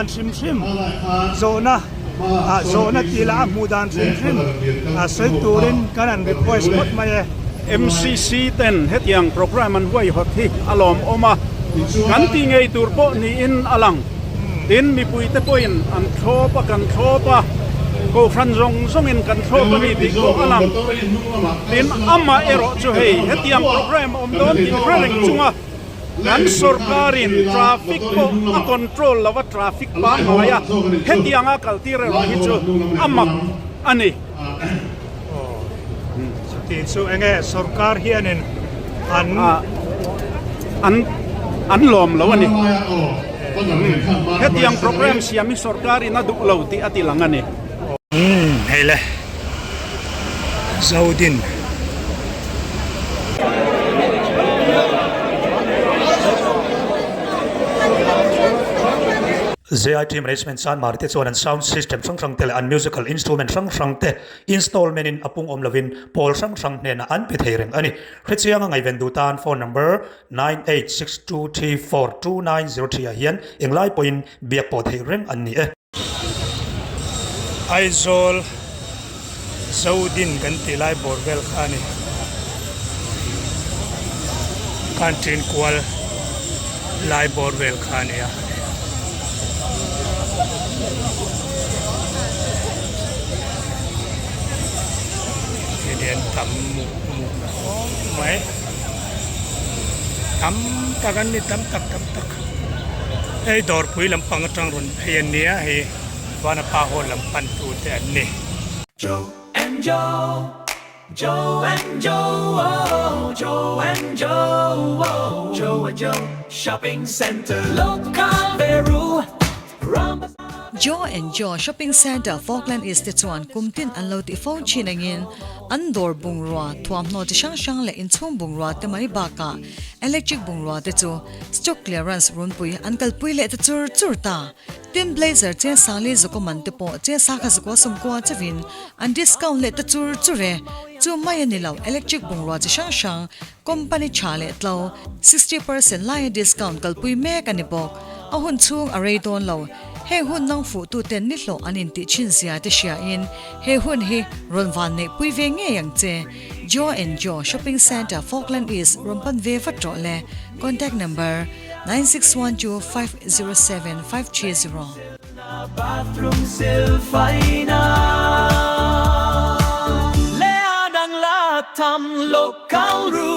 dan hrim hrim zawhna ah zawhna tih lah a hmuh dan hrim hrim a sawi turin kan han request phawt mai e. MCC ten hetiang programme an huaihawt hi a lawmawm a, kan tih ngei tur pawh niin a lang. Tin, mipuite pawhin an thlawp a, kan thlawp a, kohhran zawng zawngin kan thlawp a ni tih pawh a lang. Tin, amah erawh chu hei hetiang programme a awm dawn tih hre reng chunga kan sorkarin traffic pawh a control lo a, traffic pangngai a, hetianga kaltir erawh hi chu a mak a ni. Chutih chu enge sorkar hianin an an an lawm lo a ni. Hetiang program siam hi sorkarin a duh lo tih a ti lang a ni. Umm hei le Zodin. JIT Management Sanmar te chuan an sound system hrang hrang te leh an musical instrument hrang hrang te installment in a pung awm lovin pawl hrang hrang hnenah an pe thei reng a ni. Hrechianga ngaihven duh tan phone number 9862342903 ah hian englai pawhin biak pawh theih reng an ni e. Aizawl Zodin kan tih lai bawr vel kha a ni. Canteen kual lai bawr vel kha a ni a. Lian tam mup mup khawp mai tam tak an ni tam tak tam tak hei dawrpui lampang atang rawn phei an nia hei Vanapa hall lam pan tu te an ni. Joe and Joe, Joe and Joe, oh, Joe and Joe, oh, Joe and Joe Shopping Centre, Local Veru, Ram. Joe and Joe Shopping Centre Falkland East te chuan kum tin an lo tih fo thin angin an dawr bungrua thuamhnaw chi hrang hrang leh inchhung bungrua te mai bakah electric bungrua te chu stock clearance runpui an kalpui leh ta chur chur ta. Tin blazer che sali zukaw man te pawh che sakha zukaw sawmkua chauhin an discount leh ta chur chur e. Chu mai a ni lo electric bungrua chi hrang hrang company tha leh tlo 60% laia discount kalpui mek a ni bawk. A hun chhung a rei dawn lo. Heng hun nang fuhtuten ni hlawh an intih thin zia te hriain he hun hi rawn van neihpui ve ngei ang che. Joe and Joe Shopping Centre Falkland East rawn pan ve vat rawh le. Contact number, 9612 507 530. Bathroom silfaina Leanang latam local ru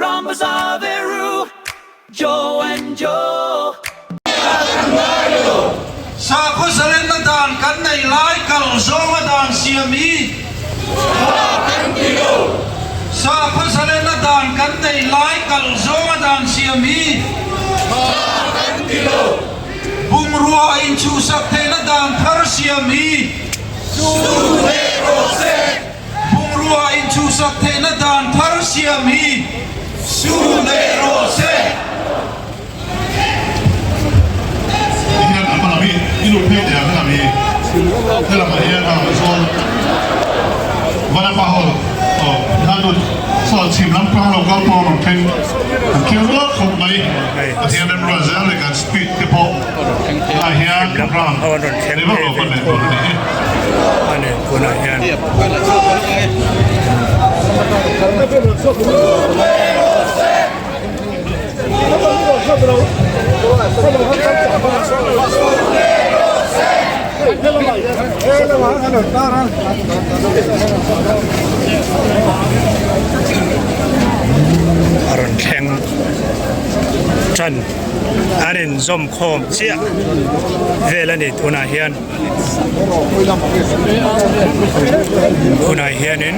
Rambazaar veru Joe and Joe. Sakhaw zalenna dan kan nei lai kal zawnga dan siam hi tha kan ti lo. Sakhaw zalenna dan kan nei lai kal zawnga dan siam hi tha kan ti lo. Bungrua inchhuhsak theihna dan thar siam hi su leh rawh se. Bungrua inchhuhsak theihna dan thar siam hi su leh rawh se. Tihian a hmalam hi i lut phei teh ang helam hi helamah hian a sawn Vanapa hall aw tihian lut sawn chhim lampang lo kal pawh a rawn thleng an thleng rual khawp mai Pathian remruat zel leh kan speed te pawh tunah hian program nei vak lo kan nei tur a ni e. A rawn thleng tan an inzawm khawm chiah vel a ni tunah hian tunah hianin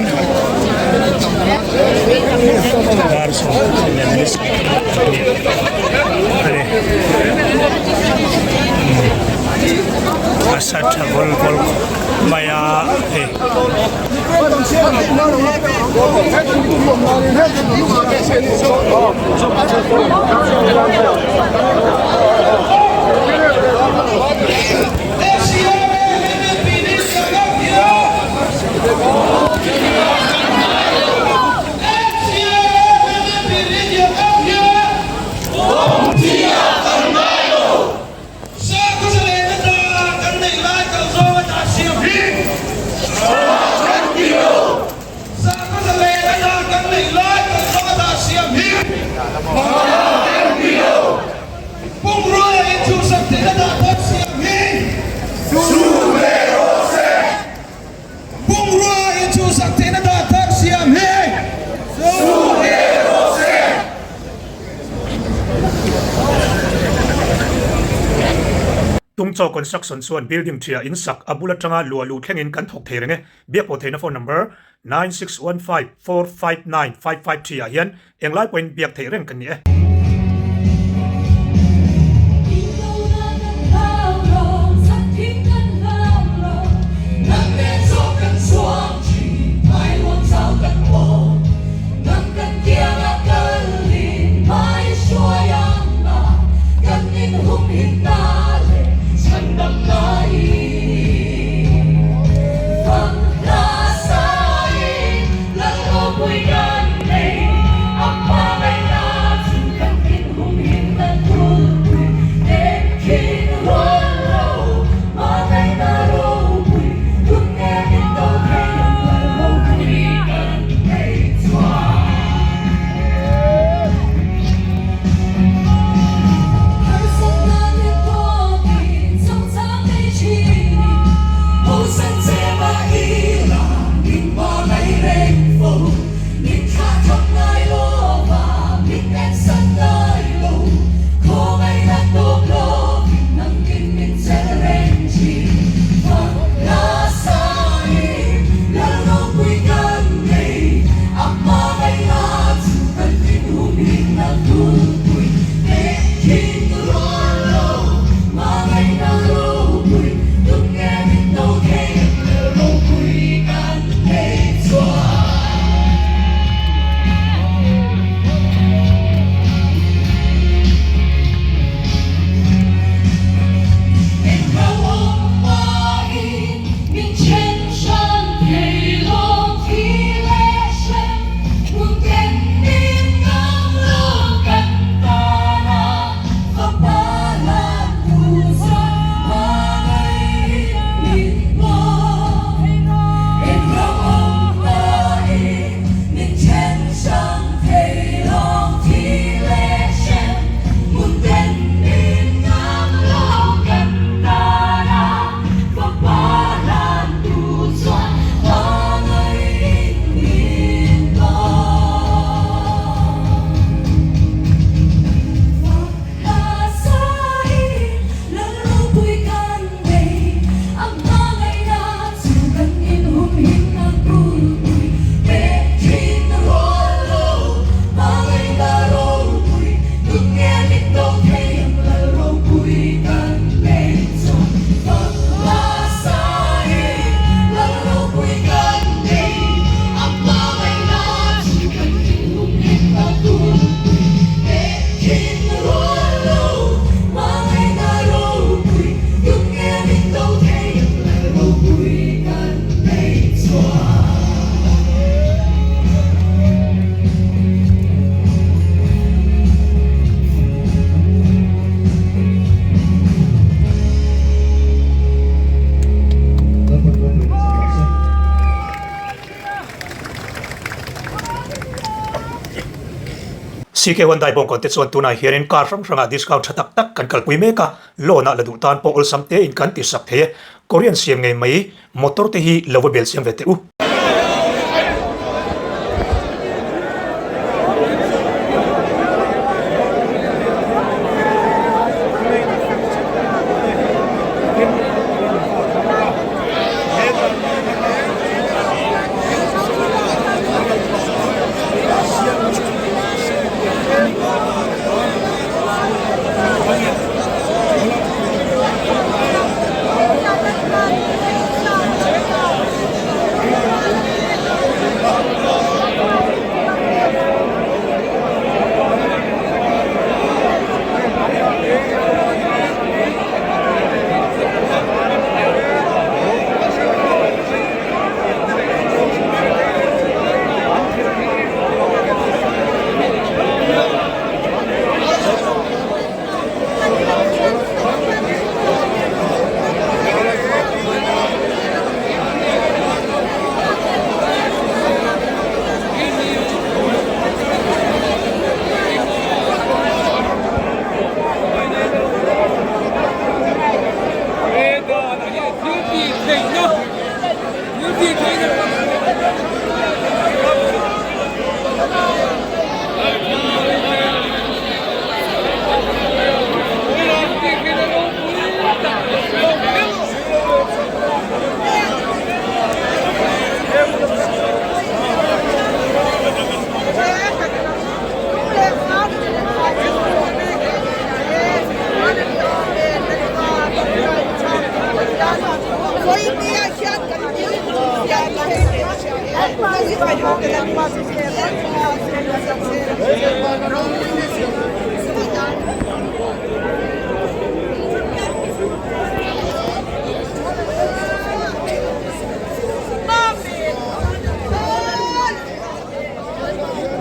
dar ani a sa tha vawl vawl khawp mai a hei. Chaw Construction chuan building ṭhia in sak a bul aṭanga luah luh thlengin kan thawk thei reng e. Biak pawh theihna phone number 9615459553 ah hian englai pawhin biak theih reng kan ni e. CK Hyundai bawngkawn te chuan tunah hianin car hrang hrangah discount tha tak tak kan kalpui mek a, loan ah la duh tan pawh awlsam tein kan ti sak thei e. Korean siam ngei mai motor te hi lo va bel siam ve teh u.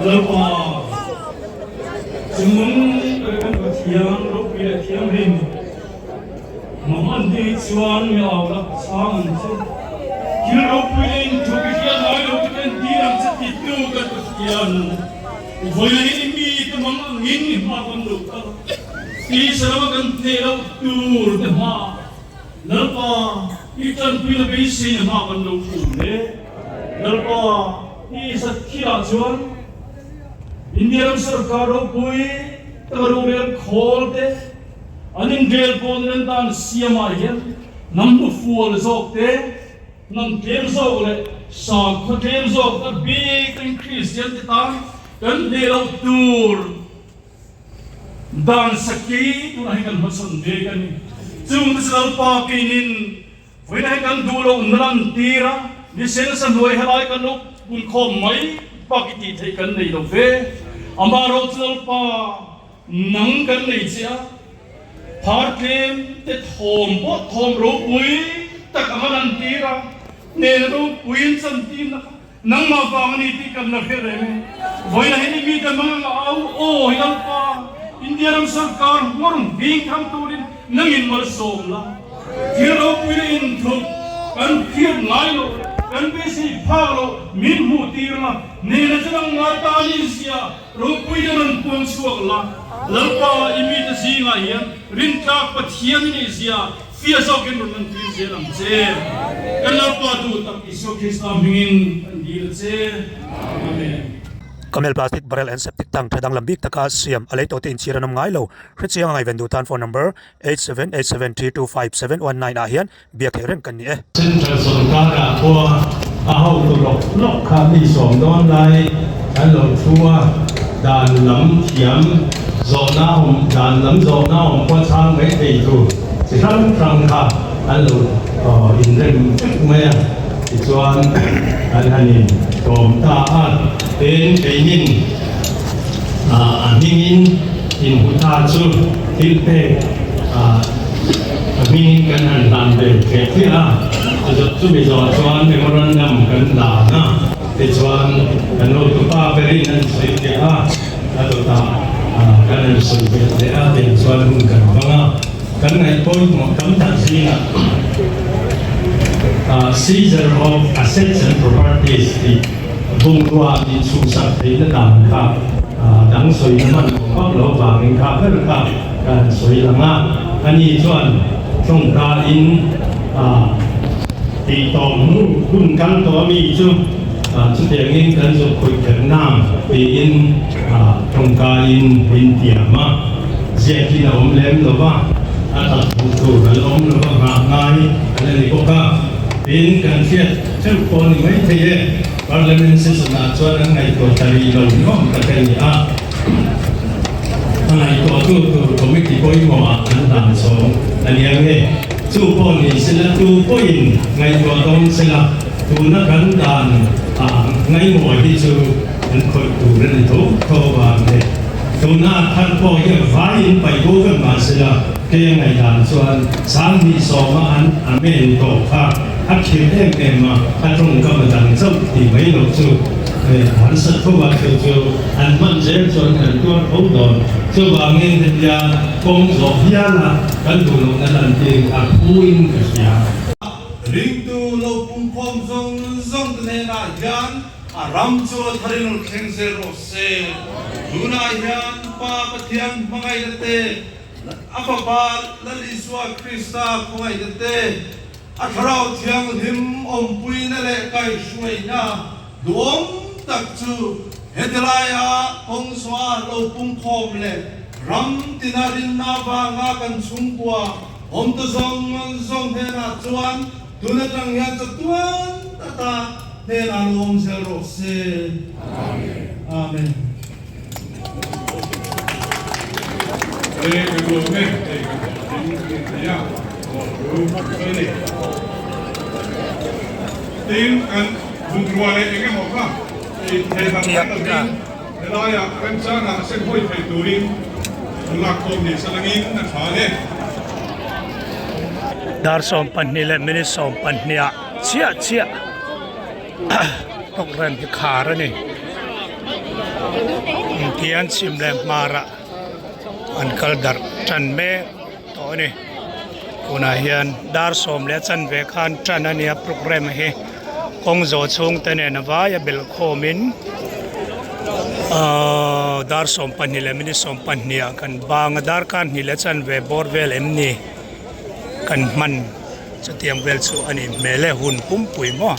Lalpa, Chungnung kan Pathian ropui leh thianghlim, Mahman hi chuan mi au la chhang ang che. Thil ropui leh inthup i hriat ngai lo te kan tir ang che ti tu kan Pathian. Vawiin hi i mi te mang angin i hma kan lo kal a, tisa lama kan hneh loh tur te hma Lalpa i tanpuina beiseina hma kan lo kun e. Lalpa i zat khilah chuan India ram sarkar ropui taka rorel khawl te, An inrel pawn an tan siamah hian hnam hnufual zawk te, hnam tlem zawk leh sakhaw tlem zawk a bik in Kristian te tan kan hneh loh tur dan sakei tunah hian kan hmachhawn mek a ni. Chung te chu Lalpa keinin Vawiin hi kan duh loh na lan tir a, ni sen sa hnuai helai kan lo pun khawm mai bak i tih theih kan nei lo ve. Amah ro chu Lalpa nang kan nei che a, phar tlem te thawm pawh thawm ropui tak anga lan tir a, hnena ropuiin chantirna kha Nangmah vang a ni tih kan la hre reng e. Vawiin hi ni mite mang a au aw hi Lalpa, India ram sarkar hmawr hming tham turin nangin malsawm la. Thil ropui leh inthup kan hriat ngai loh leh kan beisei phak loh min hmuh tir la, nena chu nangmah tan i zia ropui te rawn puang chhuak la. Lalpa, i mite zingah hian rintlak Pathian i nih zia Fia zawkin rawn lan tir zel ang che. Kan Lalpa duh tak Isua Krista hmingin kan dil a che. Amen. Camel plastic barrel and septic tank tha danglam bik taka siam a lei tawhte inchhir an awm ngai lo. Hrechiang a ngaihven duh tan phone number 8787325719 ah hian biak theih reng kan ni e. Central sorkar-ah pawh a hotu lawk lawk kha mi sawm dawn lai an lo thu a, dan lam thiam zawhna awm, dan lam zawhna awm pawh chhang mai thei tur chi hrang hrang kha an lo inrem vek mai a, tichuan an han in tawm ta a, tin keinin a hmingin inhmu ta chu thil pek A hmingin kan han hlan ve theh theh a, chumi zawh chuan memorandum kan hlan a, tichuan kan hotupa berin an sawi theh a, a dawtah kan han sawi ve leh a, tiang chuan hun kan hmang a, kan ngaih pawimawh tam tak zingah Seizure of Assets and Properties tih bungrua min chhuhsak theihna dan kha dang sawina hman awm vak lo vangin kha ber kha Ka han sawi lang a, ani chuan tawngka in a tih tawh hnu hun kal tawh a mi chu chutiangin kan zawh khawih kher nang tiin tawngka in min tiam a, ziakin a awm lem lo va, a tak hmuh tur a la awm lo va, nghah ngai a la ni bawk a, tin kan hriat theuh pawh a ni maithei e, Parliament session ah chuan an ngaihtuah ta rih lo nuam tak a ni a. A ngaihtuahtu tur committee pawimawhah an hlan chhawng a nia nge? Chu pawh ni sela tu pawhin ngaihtuah dawn sela tuna kan dan ah ngaimawh hi chu an khawih tur a ni tho tho avang leh tuna a thar pawh hi a vaiin paih bo vek mah sela kei a ngaihdan chuan 20 sawma an amen tawh kha a khirh em em a, a tawngkam a dang chauh tih mai loh chu harsa tho a chu chu an hman zel chuan kan tuar tho dawn. Chuvangin hetia kawng zawh hial a kan duh lohna lantir a phuin ka hria. Ringtu lo pumkhawm zawng zawng te hnenah hian a ram chu a tharin rawn thleng zel rawh se. Tunah hian Pa Pathian hmangaihna te, A Fapa Lal Isua Krista khawngaihna te, A Thlarau Thianghlim awmpuina leh kaihhruaina duhawm tak chu heti laia kawng zawha lo pungkhawm leh ram tina rinna vanga kan chhungkua awm ta zawng zawng hnenah chuan tun atang hian chatuan ata hnenah lo awm zel rawh se. Amen. Tin, kan bungrua leh eng emaw kha Tiak a. Dar 12 leh minute 12 ah chiah chiah programme hi khar a ni. Engtian chhim leh hmarah an kal darh tan mek tawh a ni. Tunah hian dar sawm leh a chanve khan tan a nia programme hi kawng zawh chhung te nen a vaia belh khawmin ahh dar 12 leh minute 12 ah kan bang a darkar hnih leh chanve bawr vel em ni kan hman chutiang vel chu a nih hmel e hun pumpui maw.